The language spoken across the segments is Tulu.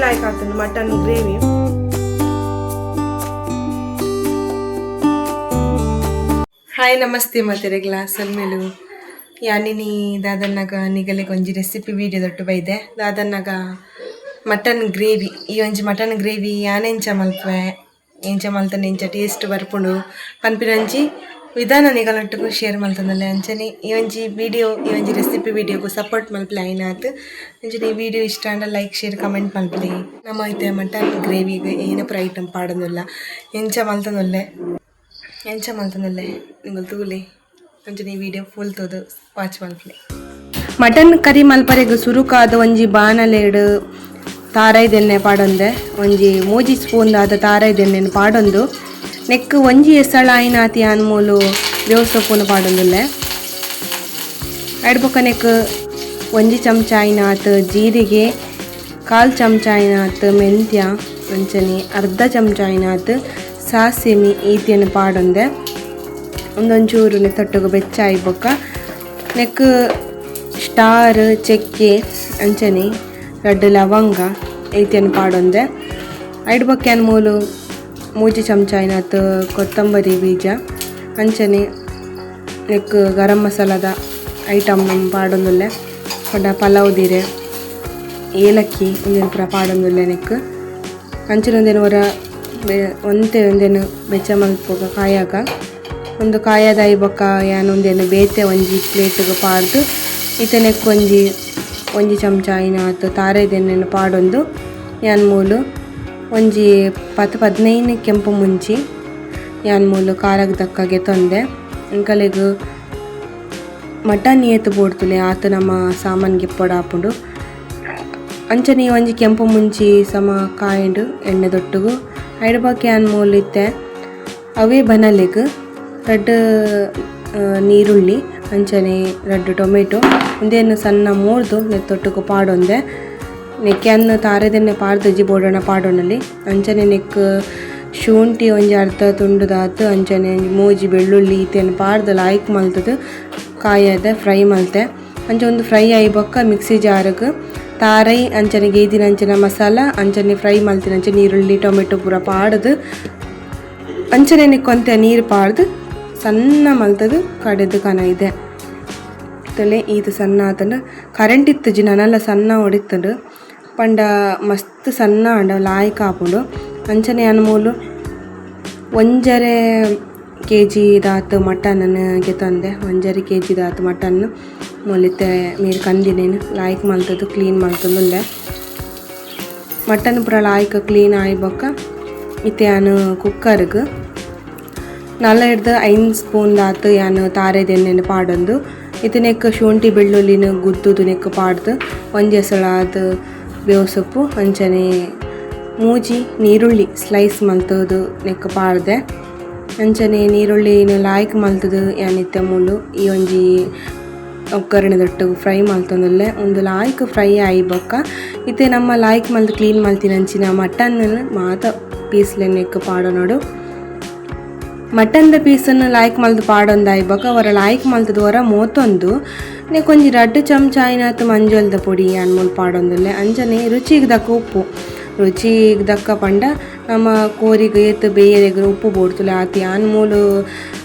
ಲಾಯ್ಕ್ ಆತುಂಡು ಮಟನ್ ಗ್ರೇವಿ. ಹಾಯ್ ನಮಸ್ತೆ ಮಾತೆರೆಗ್ಲ ಸೊಲ್ಮೆಲು. ಯಾನಿನಿ ದಾದನ್ನಗ ನಿಗಲೆಗ್ ಒಂಜಿ ರೆಸಿಪಿ ವೀಡಿಯೋ ದೊಟ್ಟು ಬೈದೆ. ದಾದನ್ನಗ ಮಟನ್ ಗ್ರೇವಿ. ಈ ಒಂಜಿ ಮಟನ್ ಗ್ರೇವಿ ಯಾನೆಂಚ ಮಲ್ಪುವೆ, ಎಂಚ ಮಲ್ತಂಡ ಎಂಚ ಟೇಸ್ಟ್ ಬರ್ಪುಂಡು ಪನ್ಪಿನಂಚಿ ವಿಧಾನ ನಿಗಲೊಟ್ಟುಗು ಶೇರ್ ಮಲ್ತೊಂದುಲ್ಲೆ. ಅಂಚನೆ ಈ ಒಂಜಿ ವಿಡಿಯೋ ಈ ಒಂಜಿ ರೆಸಿಪಿ ವಿಡಿಯೋಗು ಸಪೋರ್ಟ್ ಮಲ್ಪಲೆ ಆಯ್ನಾತ್. ಅಂಚನೆ ಈ ವಿಡಿಯೋ ಇಷ್ಟ ಆಂಡ ಲೈಕ್ ಶೇರ್ ಕಮೆಂಟ್ ಮಲ್ಪಲೆ. ನಮ್ಮ ಇತ್ತೆ ಮಟನ್ ಗ್ರೇವಿಗ್ ಏನ ಪೂರ ಐಟಮ್ ಪಾಡೊಂದುಲ್ಲ, ಎಂಚ ಮಲ್ತೊಂದುಲ್ಲೆ ಎಂಚ ಮಲ್ತೊಂದುಲ್ಲೆ ನಿಂಗಲ್ ತೂಲೆ. ಅಂಚನೆ ಈ ವಿಡಿಯೋ ಫುಲ್ ತೂದು ವಾಚ್ ಮಲ್ಪಲೆ. ಮಟನ್ ಕರಿ ಮಲ್ಪರೆಗ್ ಸುರುಕಾದ ಒಂಜಿ ಬಾಣಲೆಡ್ ತಾರಾಯ್ದೆಣ್ಣೆ ಪಾಡೊಂದೆ. ಒಂಜಿ ಮೂಜಿ ಸ್ಪೂನ್ ದಾದ ತಾರಾಯ್ದೆಣ್ಣೆನ್ ಪಾಡೊಂದು ನೆಕ್ಕ್ ಒಂಜಿ ಎಸಳ ಆಯಿನಾತಿ ಯಾನ್ ಮೂಲು ಬೇವು ಸೊಪ್ಪುನು ಪಾಡೊಂದುಲ್ಲೆ. ಐಡ್ ಬೊಕ್ಕ ನೆಕ್ಕ್ ಒಂಜಿ ಚಮಚ ಆಯಿನಾತ್ ಜೀರಿಗೆ, ಕಾಲ್ ಚಮಚ ಆಯಿನಾತ್ ಮೆಂತ್ಯ, ಅಂಚನೆ ಅರ್ಧ ಚಮಚ ಆಯಿನಾತ್ ಸಾಸಿಮಿ ಈತೆನ್ ಪಾಡೊಂದೆ. ಒಂದೊಂಚೂರು ನೆತ್ತೊಟ್ಟುಗು ಬೆಚ್ಚ ಆಯಿ ಬೊಕ್ಕ ನೆಕ್ಕ್ ಸ್ಟಾರ್ ಚಕ್ಕೆ ಅಂಚನೆ ರಡ್ಡ್ ಲವಂಗ ಈತೆನ್ ಪಾಡೊಂದೆ. ಐಡ್ ಬೊಕ್ಕ ಯಾನ್ ಮೂಲು ಮೂಜಿ ಚಮಚ ಆಯಿನಾತ್ ಕೊತ್ತಂಬರಿ ಬೀಜ ಅಂಚನೆ ನೆಕ್ಕ್ ಗರಂ ಮಸಾಲದ ಐಟಮ್ ಪಾಡೊಂದುಲ್ಲೆ. ಪಂಡ ಪಲಾವ್ ದಿರೆ, ಏಲಕ್ಕಿ ಉಂದೆನ್ ಪೂರ ಪಾಡೊಂದುಲ್ಲೆ ನೆಕ್ಕ್. ಅಂಚನೆ ಉಂದೆನ್ ಒರ ಒಂತೆ ಉಂದೆನ್ ಬೆಚ್ಚ ಮಲ್ಪುಗ ಕಾಯಾಗ. ಉಂದು ಕಾಯದಾಯಿ ಬೊಕ್ಕ ಯಾನ್ ಉಂದೆನ್ ಬೇತೆ ಒಂಜಿ ಪ್ಲೇಟ್ ಗ್ ಪಾಡ್ದ್ ಇತ್ತೆ ನೆಕ್ಕ್ ಒಂಜಿ ಒಂಜಿ ಚಮಚ ಆಯಿನಾತ್ ತಾರಾಯ್ದೆಣ್ಣೆನ್ ಪಾಡೊಂದು ಯಾನ್ ಮೂಲು ಒಂಜಿ ಪತ್ತ್ ಪದಿನೈನ್ ಕೆಂಪು ಮುಂಚಿ ಯಾನ್ ಮೂಲು ಖಾರಗ್ ದಕ್ಕ ಗೆತೊಂದೆ. ಎಂಕಲೆಗ್ ಮಟನ್ ಏತ್ ಬೋಡ್ತುಲೆ ಆತ್ ನಮ ಸಾಮಾನ್ ಗೆಪ್ಪೊಡಾಪುಂಡು. ಅಂಚನೆ ಒಂಜಿ ಕೆಂಪು ಮುಂಚಿ ಸಮ ಕಾಯಿಂಡ್ ಎಣ್ಣೆದೊಟ್ಟುಗು. ಐಡ್ ಬೊಕ್ಕ ಯಾನ್ ಮೂಲು ಇತ್ತೆ ಅವೇ ಬನಲೆಗ್ ರಡ್ಡ್ ನೀರುಳ್ಳಿ ಅಂಚನೆ ರಡ್ಡ್ ಟೊಮೆಟೊ ಉಂದೆನ್ ಸಣ್ಣ ಮೂರ್ದು ನೆತ್ತೊಟ್ಟುಗು ಪಾಡೊಂದೆ. ನೆಕ್ ಯಾನ್ ತಾರೆದೆಣ್ಣೆ ಪಾಡ್ದಿಜಿ ಬೋಡಾಂಡ ಪಾಡೊನೊಲಿ. ಅಂಚನೆ ನೆಕ್ ಶುಂಠಿ ಒಂಜಿ ಅರ್ಧ ತುಂಡುದಾತ್ ಅಂಚನೆ ಒಂಜಿ ಮೂಜಿ ಬೆಳ್ಳುಳ್ಳಿ ಇತೆನ್ ಪಾಡ್ದ್ ಲಾಯ್ಕ್ ಮಲ್ತುದು ಕಾಯದ ಫ್ರೈ ಮಲ್ತೆ. ಅಂಚ ಉಂದು ಫ್ರೈ ಆಯಿ ಬೊಕ್ಕ ಮಿಕ್ಸಿ ಜಾರ್ ಗ್ ತಾರೈ ಅಂಚನೆ ಗೇದಿನಂಚಿನ ಮಸಾಲ ಅಂಚನೆ ಫ್ರೈ ಮಲ್ತಿನಂಚ ನೀರುಳ್ಳಿ ಟೊಮೆಟೊ ಪೂರ ಪಾಡ್ದ್ ಅಂಚನೆ ನೆಕ್ ಒಂತೆ ನೀರ್ ಪಾಡ್ದ್ ಸಣ್ಣ ಮಲ್ತುದು ಕಡೆದ್ ಕನೈದೆ. ತೂಲೆ ಈತ್ ಸಣ್ಣ ಆತುಂಡು. ಕರೆಂಟ್ ಇತ್ತುಜಿ ನನಲ ಸಣ್ಣ ಒಡಿತುಂಡು ಪಂಡ ಮಸ್ತ್ ಸಣ್ಣ ಆಂಡ ಲಾಯ್ಕ್ ಆಪುಂಡು. ಅಂಚನೆ ಯಾನ್ ಮೂಲು ಒಂಜರೆ ಕೆಜಿ ದಾತ್ ಮಟನ್ ನ್ ಗೆತೊಂದೆ. ಒಂಜರೆ ಕೆಜಿ ದಾತ್ ಮಟನ್ ಮೂಲು ಇತ್ತೆ ನೀರ್ ಕಂದಿನೆನ್ ಲಾಯ್ಕ್ ಮಲ್ತುದು ಕ್ಲೀನ್ ಮಲ್ತೊಂದುಲ್ಲೆ. ಮಟನ್ ಪೂರ ಲಾಯ್ಕ್ ಕ್ಲೀನ್ ಆಯಿ ಬೊಕ್ಕ ಇತ್ತೆ ಯಾನ್ ಕುಕ್ಕರ್ ಗ್ ನಾಲೈರ್ದ್ ಐನ್ ಸ್ಪೂನ್ ದಾತ್ ಯಾನ್ ತಾರೆದ ಎಣ್ಣೆನ್ ಪಾಡೊಂದು ಇತ್ತೆ ನೆಕ್ಕ್ ಶುಂಠಿ ಬೆಳ್ಳುಳ್ಳಿನ್ ಗುದ್ದುದು ನೆಕ್ಕ್ ಪಾಡ್ದ್ ಒಂಜಿ ಎಸಳಾದ್ ಬೇವು ಸೊಪ್ಪು ಅಂಚನೆ ಮೂಜಿ ನೀರುಳ್ಳಿ ಸ್ಲೈಸ್ ಮಲ್ತುದು ನೆಕ್ಕ್ ಪಾಡ್ದೆ. ಅಂಚನೆ ನೀರುಳ್ಳಿನ್ ಲಾಯ್ಕ್ ಮಲ್ತುದು ಯಾನ್ ಇತ್ತೆ ಮೂಲು ಈ ಒಂಜಿ ಒಗ್ಗರಣೆದೊಟ್ಟುಗು ಫ್ರೈ ಮಲ್ತೊಂದುಲ್ಲೆ. ಉಂದು ಲಾಯ್ಕ್ ಫ್ರೈ ಆಯಿ ಬೊಕ್ಕ ಇತ್ತೆ ನಮ್ಮ ಲಾಯ್ಕ್ ಮಲ್ತ್ ಕ್ಲೀನ್ ಮಲ್ತಿನಂಚಿನ ಮಟನ್ ನ್ ಮಾತ ಪೀಸ್ ಲೆನ್ ನೆಕ್ಕ್ ಪಾಡೊನೊಡು. ಮಟನ್ ದ ಪೀಸ್ ನ್ ಲಾಯ್ಕ್ ಮಲ್ತ್ ಪಾಡೊಂದಾಯಿ ಬೊಕ್ಕ ಒರ ಲಾಯ್ಕ್ ಮಲ್ತುದು ಒರ ಮೋತೊಂದು ನೆಕ್ಕ್ ಒಂಜಿ ರಡ್ಡ್ ಚಮಚ ಆಯಿನಾತ್ ಮಂಜೊಲ್ದ ಪೊಡಿ ಯಾನ್ ಮೂಲು ಪಾಡೊಂದುಲ್ಲೆ. ಅಂಚನೆ ರುಚಿಗ್ ದಕ್ಕ ಉಪ್ಪು, ರುಚಿಗ್ ದಕ್ಕ ಪಂಡ ನಮ ಕೋರಿಗ್ ಏತ್ ಬೇಯೆರೆಗ್ ಉಪ್ಪು ಬೋಡ್ತುಲೆ ಆತ್ ಯಾನ್ ಮೂಲು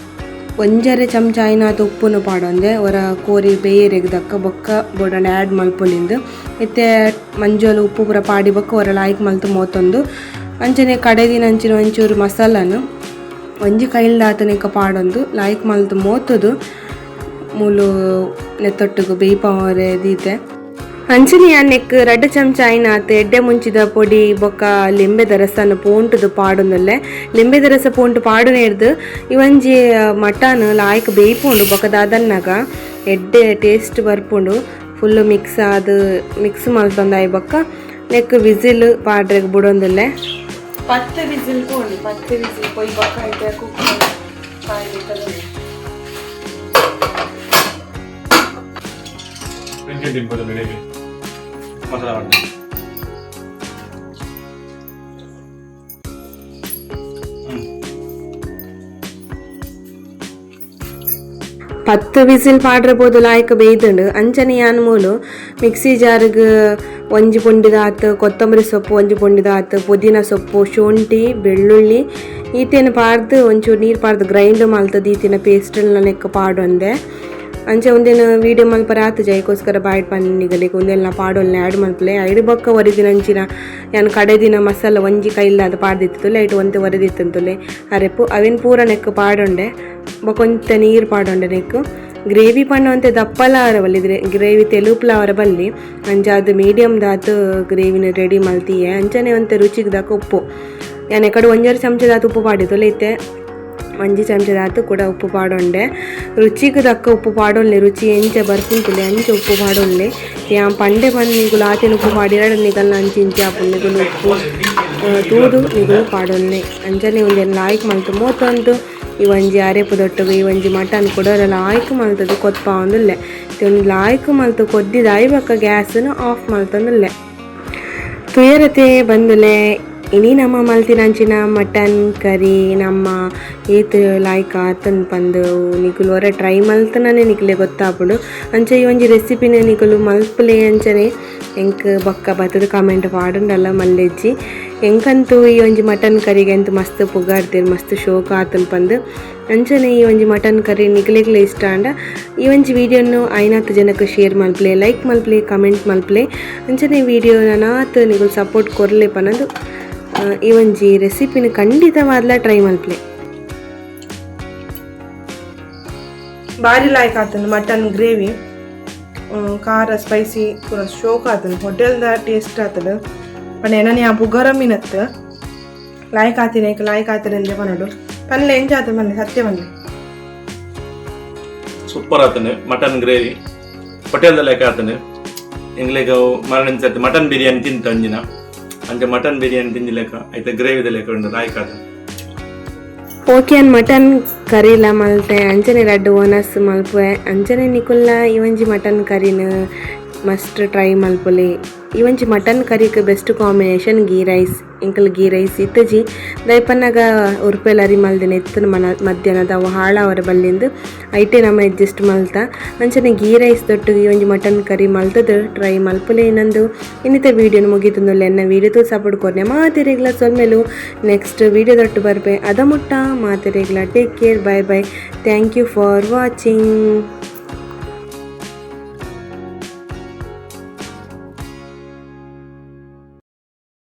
ಒಂಜರೆ ಚಮಚ ಆಯಿನಾತ್ ಉಪ್ಪುನು ಪಾಡೊಂದೆ. ಒರ ಕೋರಿ ಬೇಯೆರೆಗ್ ದಕ್ಕ ಬೊಕ್ಕ ಬೋಡಾಂಡ ಆಡ್ ಮಲ್ಪೊಲಿಂದ್. ಇತ್ತೆ ಮಂಜೊಲು ಉಪ್ಪು ಪೂರ ಪಾಡಿ ಬೊಕ್ಕ ಒರ ಲಾಯ್ಕ್ ಮಲ್ತ್ ಮೋತೊಂದು ಅಂಚನೆ ಕಡೆದಿನಂಚಿನ ಒಂಚೂರು ಮಸಾಲನ್ ಒಂಜಿ ಕೈಲ್ದಾತ್ ನೆಕ್ಕ ಪಾಡೊಂದು ಲಾಯ್ಕ್ ಮಲ್ತ್ ಮೋತುದು ಮೂಲು ನೆತ್ತೊಟ್ಟುಗು ಬೇಯ್ಪಾವರೆ ದೀತೆ. ಅಂಚನೆ ಯಾನ್ ನೆಕ್ಕ್ ರಡ್ಡ್ ಚಮಚ ಆಯಿನಾತ್ ಎಡ್ಡೆ ಮುಂಚಿದ ಪೊಡಿ ಬೊಕ್ಕ ಲಿಂಬೆದ ರಸನ್ ಪೋಂಟುದು ಪಾಡೊಂದುಲ್ಲೆ. ಲಿಂಬೆದ ರಸ ಪೋಂಟು ಪಾಡುನೆರ್ದ್ ಈ ಒಂಜಿ ಮಟನ್ ಲಾಯ್ಕ್ ಬೇಯ್ಪುಂಡು ಬೊಕ್ಕ ದಾದನ್ನಗ ಎಡ್ಡೆ ಟೇಸ್ಟ್ ಬರ್ಪುಂಡು. ಫುಲ್ಲ್ ಮಿಕ್ಸ್ ಆದ್ ಮಿಕ್ಸ್ ಮಲ್ತೊಂದಾಯಿ ಬೊಕ್ಕ ನೆಕ್ಕ್ ವಿಸಿಲ್ ಪಾಡ್ರೆಗ್ ಬುಡೊಂದುಲ್ಲೆ. 10 ವಿಸಿಲ್ ಪೋಂಡು. 10 ವಿಸಿಲ್ ಪೋಯಿ ಬೊಕ್ಕ ಐತೆ ಕುಕ್ಕರ್ ಪಾಡ್ದ್. ಮಸಾಲ ಮಾಡ್ತೀನಿ. 10 ವಿಸಿಲ್ ಪಾಡ್ರೆ ಲಾಯ್ಕ್ ಬೇಯ್ದುಂಡು. ಅಂಚನೆ ಯಾನ್ ಮೂಲು ಮಿಕ್ಸಿ ಜಾರ್ಗ್ ಒಂಜಿ ಪುಂಡಿದಾತ್ ಕೊತ್ತಂಬರಿ ಸೊಪ್ಪು, ಒಂಜಿ ಪುಂಡಿದಾತ್ ಪುದೀನ ಸೊಪ್ಪು, ಶುಂಠಿ, ಬೆಳ್ಳುಳ್ಳಿ ಈತೇನು ಪಾಡ್ದು ಒಂಚೂರು ನೀರು ಪಾಡ್ದು ಗ್ರೈಂಡ್ ಮಲ್ತದ ಈತಿನ ಪೇಸ್ಟ್ ನೆಕ್ ಪಾಡೊಂದೆ. ಅಂಚೆ ಒಂದೇನು ವೀಡಿಯೋ ಮಲ್ಪರೆ ಆತು ಜೈಕೋಸ್ಕರ ಬಾಯ್ಡ್ ಪನ್ನಿಗಲಿಗೆ ಒಂದೆಲ್ಲ ಪಾಡೊಲ್ಲೆ ಆ್ಯಡ್ ಮಲ್ಪಲೆ. ಐಡು ಬೊಕ್ಕ ಒರಿದಿನಂಚಿನ ಯಾನ್ ಕಡೆ ದಿನ ಮಸಾಲ ಒಂಜಿ ಕೈಲಾದ ಪಾಡ್ದಿತ್ತು ಲೈಟ್ ಒಂತೆ ಒರೆದಿತ್ತಂತುಲೆ ಅರೆಪು ಅವಿನ ಪೂರ ನೆಕ್ ಪಾಡೊಂಡೆ. ಬೊಕ್ಕ ಒಂತೆ ನೀರು ಪಾಡೊಂಡೆ. ನೆಕ್ ಗ್ರೇವಿ ಪಂಡ ದಪ್ಪಲ ಅವರ ಬಲ್ಲಿ, ಗ್ರೇವಿ ತೆಲುಪುಲ ಅವರ ಬಲ್ಲಿ. ಅಂಚಾದ್ ಮೀಡಿಯಮ್ ದಾತ್ ಗ್ರೇವಿನ ರೆಡಿ ಮಲ್ತಿಯೆ. ಅಂಚನೆ ಒಂತೆ ರುಚಿಗೆ ದಾಕ ಉಪ್ಪು, ಯಾನ್ ಎಕಡೆ ಒಂಜರೆ ಚಮಚದಾತ್ ಉಪ್ಪು ಪಾಡಿತ್ತುಲೆ, ಇತ್ತೆ ಒಂಜಿ ಚಮಚದಾತ್ ಕೂಡ ಉಪ್ಪು ಪಾಡೊಂಡೆ. ರುಚಿಗೆ ತಕ್ಕ ಉಪ್ಪು ಪಾಡೊನ್ಲೆ, ರುಚಿ ಎಂಚ ಬರ್ಪುಂತುಲೆ ಅಂಚ ಉಪ್ಪು ಪಾಡೊನ್ಲೆ. ಯಾನ್ ಪಂಡೆ ಪಂದ್ ನಿಗುಲು ಆತೇನ ಉಪ್ಪು ಪಾಡಿರಡ ನಿಗಲ್ನ ಅಂಚಿ ಇಂಚಿ ಆಪುಂಡು. ನಿಗುಲು ಉಪ್ಪು ತೂದು ನಿಗುಲು ಪಾಡೊನ್ಲೆ. ಅಂಚನೆ ಒಂಜೆನ್ ಲಾಯ್ಕ್ ಮಲ್ತ್ ಮೋತೊಂದು ಈ ಒಂಜಿ ಅರೆಪು ದೊಟ್ಟುಗು ಈ ಒಂಜಿ ಮಟನ್ ಕೂಡ ಲಾಯ್ಕ್ ಮಲ್ತದು ಕೊತ್ಪಾವೊಂದುಲ್ಲೆ. ಒಂಜಿ ಲಾಯ್ಕ್ ಮಲ್ತ್ ಕೊದ್ದಿದಾಯಿ ಬೊಕ್ಕ ಗ್ಯಾಸ್ನು ಆಫ್ ಮಲ್ತೊಂದುಲ್ಲೆ. ತುಯರತೆ ಬಂದುಲೆ, ಇನಿ ನಮ್ಮ ಮಲ್ತಿನಂಚಿನ ಮಟನ್ ಕರಿ ನಮ್ಮ ಏತ್ ಲಾಯ್ಕ್ ಆತನ್ ಪಂದ್ ನಿಕುಲು ಒರ ಟ್ರೈ ಮಲ್ತನನೆ ನಿಕಲೆ ಗೊತ್ತಾಪುಂಡು. ಅಂಚ ಈ ಒಂಜಿ ರೆಸಿಪಿನ ನಿಕುಲು ಮಲ್ಪುಲೆ. ಅಂಚನೆ ಎಂಕ್ ಬೊಕ್ಕ ಬತ್ತದ ಕಮೆಂಟ್ ಪಾಡುಂಡಲ ಮಲ್ಲೆಜ್ಜಿ. ಎಂಕಂತೂ ಈ ಒಂಜಿ ಮಟನ್ ಕರಿಗೆ ಅಂತೂ ಮಸ್ತ್ ಪುಗಾರ್ದೆರ್, ಮಸ್ತ್ ಶೋಕ್ ಆತನ್ ಪಂದ್. ಅಂಚನೆ ಈ ಒಂಜಿ ಮಟನ್ ಕರಿ ನಿಕಲೆಗ್ಲ ಇಷ್ಟ ಆಂಡ ಈ ಒಂಜಿ ವೀಡಿಯೋನು ಐನಾತ್ ಜನಕ್ಕೆ ಶೇರ್ ಮಲ್ಪಲೆ, ಲೈಕ್ ಮಲ್ಪಲೆ, ಕಮೆಂಟ್ ಮಲ್ಪಲೆ. ಅಂಚನೆ ವೀಡಿಯೋ ನನಾತ್ ನಿಕುಲು ಸಪೋರ್ಟ್ ಕೊರ್ಲೆ ಪನಂದು ಈ ಒಂಜಿ ರೆಸಿಪಿನ ಖಂಡಿತವಾದ್ಲ ಟ್ರೈ ಮಲ್ಪಲೆ. ಬಾರಿ ಲಾಯ್ಕ್ ಆತಂದು ಮಟನ್ ಗ್ರೇವಿ, ಖಾರ ಸ್ಪೈಸಿ ಪೂರ ಶೋಕ್ ಆತಂದು, ಹೋಟೆಲ್ದ ಟೇಸ್ಟ್ ಆತದ. ಪಂಡ ಎನನಿ ಆ ಪುಗರಮಿನತ್ತು ಲಾಯ್ಕ್ ಆತಿನ ಲಾಯ್ಕ್ ಆತನ ಪನಡು. ಪನ್ಲೆ, ಎಂಚ ಆತ ಪನ್ಲೆ, ಸತ್ಯ ಪನ್ಲೆ. ಸೂಪರ್ ಆತನೆ ಮಟನ್ ಗ್ರೇವಿ, ಹೋಟೆಲ್ದ ಲೆಕ್ಕ ಆತನೆ. ಎಂಗ್ಲೆಗ್ ಮರಣಿನ ಸರ್ತಿ ಮಟನ್ ಬಿರಿಯಾನಿ ತಿಂತ ಅಂಜಿನ ಅಂಚ ಮಟನ್ ಬಿರಿಯಾನಿ ತಿಂದಿ ಲೆಕ್ಕ ಐತ ಗ್ರೇವಿದ ಲೆಕ್ಕ ಉಂಡು, ಲಾಯ್ಕ್ ಆತ. ಓಕೆ, ಅನ್ ಮಟನ್ ಕರಿಲ ಮಲ್ತೆ, ಅಂಚನೆ ರಡ್ಡ್ ಓನಸ್ ಮಲ್ಪುವೆ. ಅಂಚನೆ ನಿಕುಲ್ಲ ಈ ಒಂಜಿ ಮಟನ್ ಕರಿನ ಮಸ್ಟ್ ಟ್ರೈ ಮಲ್ಪುಲೆ. ಈ ಒಂಜಿ ಮಟನ್ ಕರಿಕ್ ಬೆಸ್ಟ್ ಕಾಂಬಿನೇಷನ್ ಗೀ ರೈಸ್. ಎಂಕಲ್ ಗೀ ರೈಸ್ ಇತ್ತಜಿ. ದಯಪನ್ನಗ ಉರ್ಪೆಲ್ ಅರಿ ಮಲ್ದಿನ ಇತ್ತನ ಮನ ಮಧ್ಯಾಹ್ನದ, ಅವು ಹಾಳಾವರ ಬಲ್ಲಿಂದು ಐಟೆ ನಮ್ಮ ಅಡ್ಜಸ್ಟ್ ಮಲ್ತ. ಅಂಚನೆ ಗೀ ರೈಸ್ ದೊಟ್ಟು ಈ ಒಂಜಿ ಮಟನ್ ಕರಿ ಮಲ್ತದ ಟ್ರೈ ಮಲ್ಪುಲೆ ನಂದು ಇನ್ನಿತ ವೀಡಿಯೋನ ಮುಗೀತಂದುಲ್ಲ. ಎನ್ನ ವೀಡಿಯೋ ಸಪೋರ್ಟ್ ಕೊರ್ನೆ ಮಾತೆರೆಗ್ಲ ಸೊಲ್ಮೆಲು. ನೆಕ್ಸ್ಟ್ ವೀಡಿಯೋ ದೊಟ್ಟು ಬರ್ಪೆ, ಅದ ಮುಟ್ಟ ಮಾತೆರೆಗ್ಲ take care, bye bye, thank you for watching.